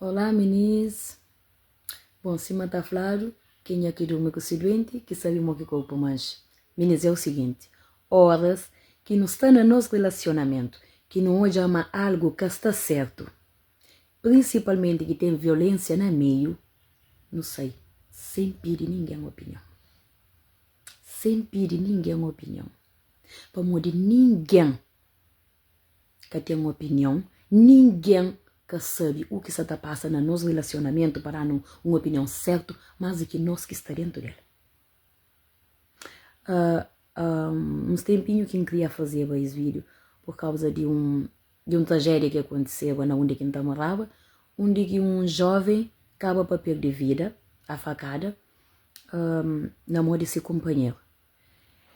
Olá minis, bon sima ta fladu kenha ki durmi ku si duenti ki sabi mo ki korpu manxi. Minis é o siginti, oras ki nu sta na nos rilasionamentu ki nu odja ma algu ka sta sertu, prinsipalmenti ki ten violensia na meiu, nu sai sen pidi ningen opinion. Sen pidi ningen opinion. Pamodi ningen ka ten opinion, ningen ka sabe u ki sa ta pasa na nos rilasionamentu pa da-nu un opinion sertu más di ki nos ki sta dentu del. Uh, uh, uns tenpinhu ki N kria fazeba es vídiu pur kauza di un, di un trajédia ki akontiseba na undi ki N ta moraba, undi ki un jóven kaba pa perde vida a fakada um, na mô di se kunpanheru.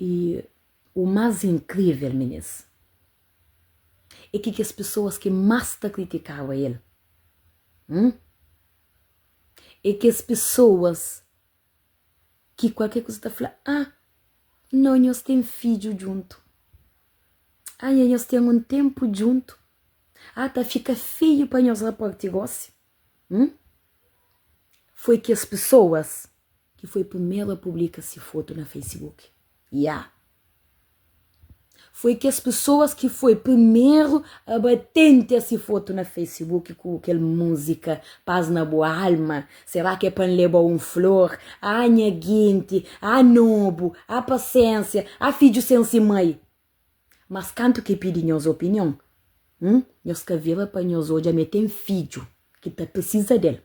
I O más inkrível, minis, é ki kes pesoas ki más ta kritikaba el, hum, é kes pesoas ki kualker kuza ta fla, ah, no, nhos ten fidju djuntu, ah, nha nhos ten un ténpu djuntu, ah, ta fika feiu pa nhos raparti gósi, hum. Foi kes pesoas ki foi primeru a publika si fotu na Facebook. Ya. Foi kes pesoas ki foi primeru a batente si fotu na Facebook ku kel múzika Paz na bu alma, será ke pa N leba-u un flor? Ah, nha genti, ah, nobu, ah, pasiénsia, ah, fidju sen si mai. Mas kantu ki pidi nhos opinion, hum, nhos ka vira pa nhos odja ma e ten fidju ki ta prisiza del.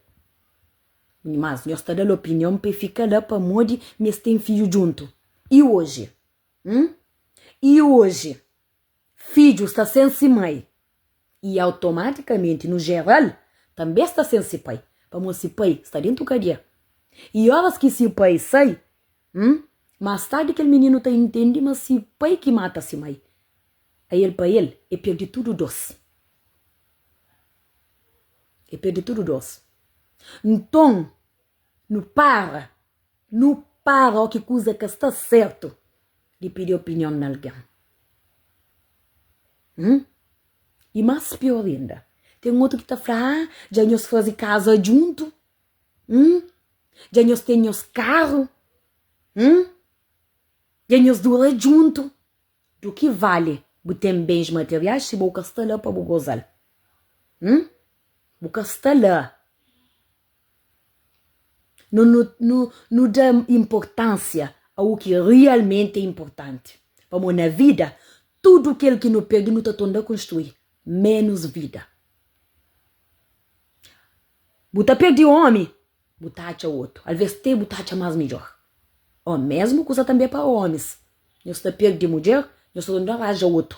Mas nhos ta da-l opinion pa e fika la pamodi ma es ten fidju djuntu. I oji? Hum? I oji? Fidju sta sen si mai i automatikamenti, nu jeral, tanbe sta sen si pai, pamodi si pai sta dentu kadia. I oras ki si pai sai, hum, mas tardi kel mininu ta intendi ma si pai ki mata si mai. Ael pa el, e perdi tudu dos. E perde tudu dos. Nton, nu para, nu para ó ki kuza ka sta sertu di pidi opinion na algen. Hum? I más pior inda, ten otu ki ta fla, ah, dja nhos faze kaza djuntu, hum? Dja nhos ten nhos karu, hum? Dja nhos dura djuntu. Du ki vale bu ten bens materiais si bo ka sta la pa bu gozal? Hum? Bu ka sta la. Nu, nu, nu, nu da importansia a u ki realmente é importanti. Pamo na vida, tudu kel ki nu perde nu ta torna konstrui, menus vida. Bu ta perde omi, Bu ta atxa otu, alvês te bu ta atxa más midjór. Ó, mésmu kuza tanbê pa ómis. Nhos ta perde mudjer, nhos ta torna ranja otu.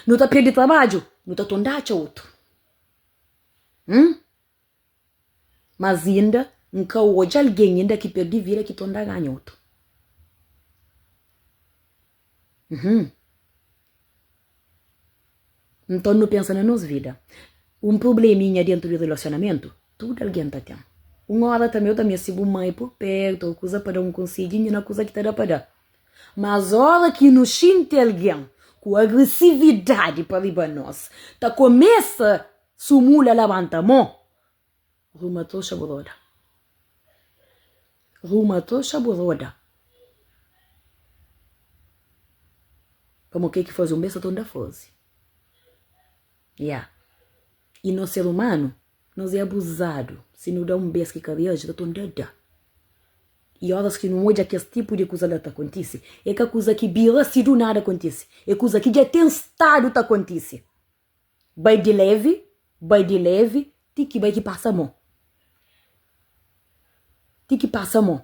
Nu ta perde trabadju, nu ta torna atxa otu. Hum? Mas inda N ka odja algen inda ki perde vida ki torna ganha otu. Uhum. Nton nu pensa na nos vida. Un prubleminha dentu di rilasionamentu, tudu algen ta ten. Un óra tanbe bu ta meste bu mai pur pertu ô kuza pa da un konsedjinhu na kuza ki ta da pa da. Mas óra ki nu xinti algen ku agresividadi pa riba nos, ta kumesa sumula labanta mô, ruma troxa bu roda. Ruma troxa bu roda. Pamo ke ki faze un bes ta torna faze. Ya. I nos ser umanu, nos é abuzadu. Si nu da un bes ki ka reaji, ta torna da. I oras ki nu odja kes tipu di kuza la ta kontise, é ka kuza ki bira si du nada kontise, é kuza ki dja ten stadu ta kontise. Bai di levi, bai di levi, ti ki bai ki pasa mo. Ti ki pasa mo.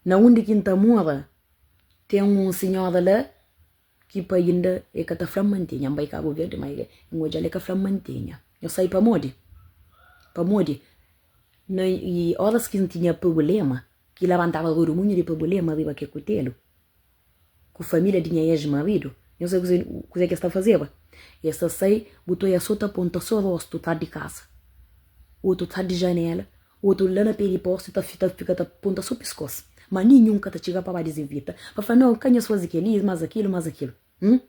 Na undi ki N ta mora, ten un sinhora la ki pa inda e ka ta fla-m mantenha. N bai Kabu Verdi, ma N odja-l e ka fla-m mantenha. Nhos sabe pamodi? Pamodi na i óras ki N tinha prubléma, ki labantaba rudumunhu di prubléma riba ke kutelu, ku família di nha ex-maridu, nhos sabe kuzê kuzê ki es ta fazeba? Es ta sai, bu ta oia so ta ponta so rostu tras di kasa, otu tras di janéla, otu la na pé di posti ta ta fika ta ponta so piskos. Ma ninhun ka ta txiga pa ba dizinvita, pa fla, nau, ka nhos faze kel-li, mas akilu, mas akilu. Hum?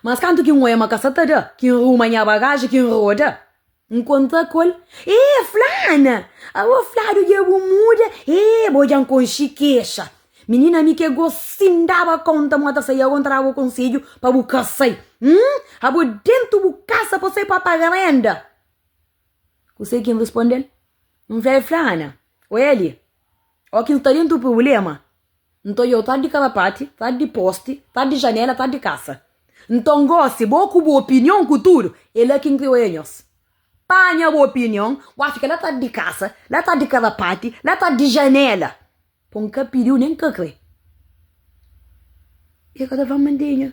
Mas kantu ki N oia ma ka sa ta da, ki N ruma nha bagaji, ki N roda. N kontra ku el, Ê, flana! Abo fladu dja bu muda? Ê, bo dja N konxe kexa. Minina mi ke gosi N daba konta ma ta sai ago N ta daba bo konsedju pa bu ka sai. Hum? Abo dentu bu kasa pa sai pa paga renda. Kuse ki N responde-l? N fla-l, Flana, oia li, ó ki N sta dentu prubléma, N ta odja-u tras di karapati, tras di posti, tras di janela, tras di kasa. Nton gósi, bo ku bu opinion ku tudu, é la ki N kre oia nhos. Panha bu opinion, bu a fika la tras di kasa, la tras di karapati, la tras di janela. Po N ka pidi-u nen N ka kre. E ka ta fla-m mantenha.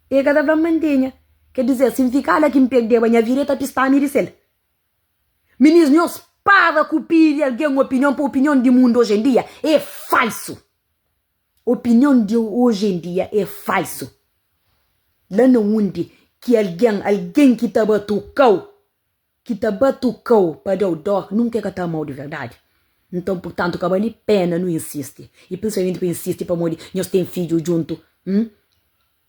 E ka ta fla-m mantenha. Ker dizer, si N fika la ki N perdeba nha vida, e ta pista-mi di sel. Minis nhos para ku pidi algen opinion pa opinion di mundu oji en dia é falsu. Opinion di oji en dia é falsu. La na undi ki algen, algen ki ta batuka-u, ki ta batuka-u pa da-u dor, nunka e ka ta ama-u di verdadi. Nton, purtantu, ka bali pena nu insisti. I prinsipalmenti pa insisti pamodi nhos ten fidju djuntu. Hum?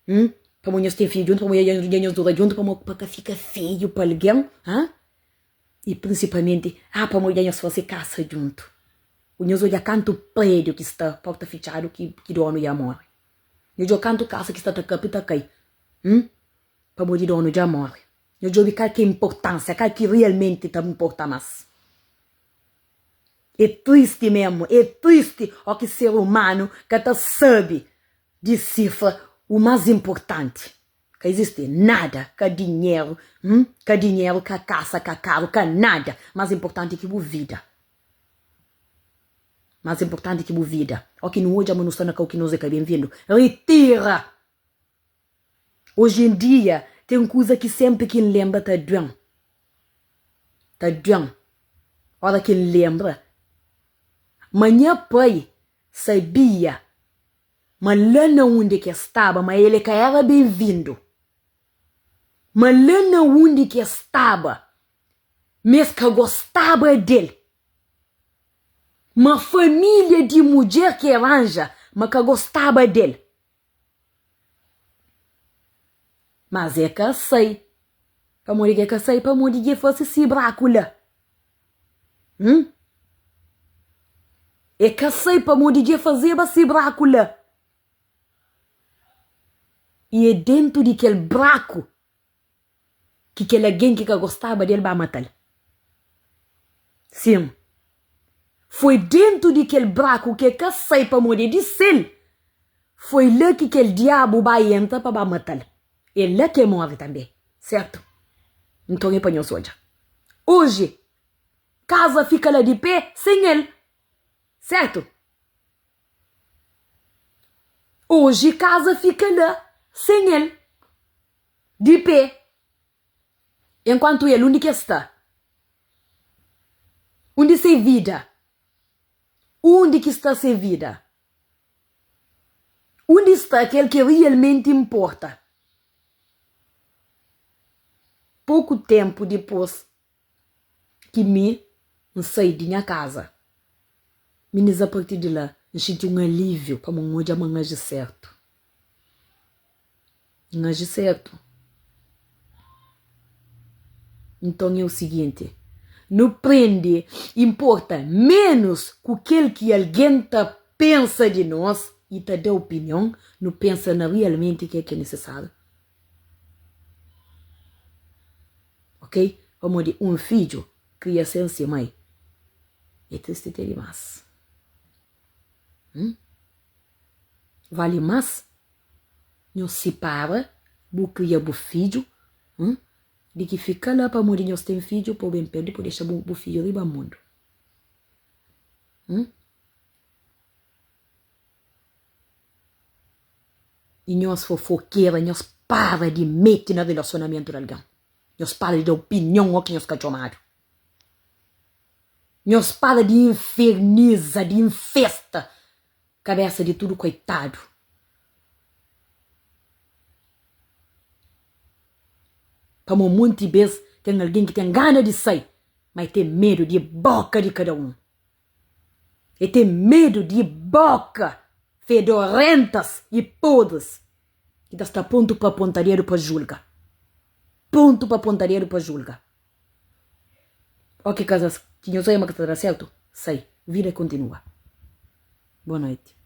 Hum? Pamodi nhos ten fidju djuntu, pamodi dja nhos dura djuntu, pamodi pa ka fika feiu pa algen, ha? I prinsipalmenti, ah, pamodi dja nhos fase kasa djuntu. Nhos odja kantu prédiu ki sta porta fitxadu ki, ki donu dja móre. Nhos djobe kantu kasa ki sta ta kapri ta kai, hum? Pamodi donu dja móre. Nhos djobe kal ki é inportánsia, kal ki realmenti ta inporta más. É tristi mésmu, é tristi óki ser umanu ka ta sabe disifra u más inportanti. Ka izisti nada, ka dinheru, hum, ka dinheru, ka kasa, ka karu, ka nada más inportanti ki bu vida. Más inportanti ki bu vida. Óki nu odja ma nu sta na kau ki nos é ka ben-vindu, ritira! Oji en dia ten kuza ki sénpri ki N lenbra ta duen. Ta duen. Óra ki N lenbra ma nha pai sabia ma la na undi ki el staba ma el ka éra ben-vindu. Ma la na undi ki el staba ma es ka gostaba del. Ma família di mudjer ki el ranja ma ka gostaba del. Mas e ka sai. Pamodi ki e ka sai? Pamodi dje fase si braku la. Hum? E ka sai pamodi dje fazeba si braku la. I e dentu di kel braku ki kel algen ki ka gostaba di el ba mata-l. Sin, foi déntu di kel braku ki el ka sai pamodi é di sel, foi la ki kel diabu ba entra pa ba mata-l. É la ki el móre tanbê, sértu? Nton é pa nhos odja. Oji, kaza fika la di pé sen el, sértu? Oji, kaza fika la sen el. Di pé. Enkuantu el, undi ki el sta? Undi se vida? Undi ki sta se vida? Undi sta kel ki rialmenti inporta? Poku ténpu dipôs ki mi N sai di nha kaza, minis apartir di la N xinti un alíviu pamodi N odja ma N aji sértu. N aji sertu. Nton é u siginti, nu prende inporta ménus ku kel ki algen ta pensa di nos i ta da opinion, nu pensa na rialmenti ke ki é nisisáriu. Ok? Pamodi un fidju kria sen se mai é tristi te dimás. Hum? Vali más nhos sipara, bu kria bu fidju, hum, di ki fika la pamodi nhos ten fidju pa bu ben perde pa bu dexa bu fidju riba mundu. Hum. I nhos fofokera, nhos para di mete na rilasionamentu di algen. Nhos para di da opinion o ki nhos ka txomadu. Nhos para di inferniza, di infesta kabesa di tudu koitadu. Pamó monti bes ten algen ki ten gana di sai, ma e ten medu di boka di kada un. E ten medu di boka fedorentas i podris ki ta sta prontu pa ponta dedu pa julga. Prontu pa ponta dedu pa julga. Ó ki kazas ki nhos oia ma ka ta da sertu, sai. Vida kontinua. Boa noite.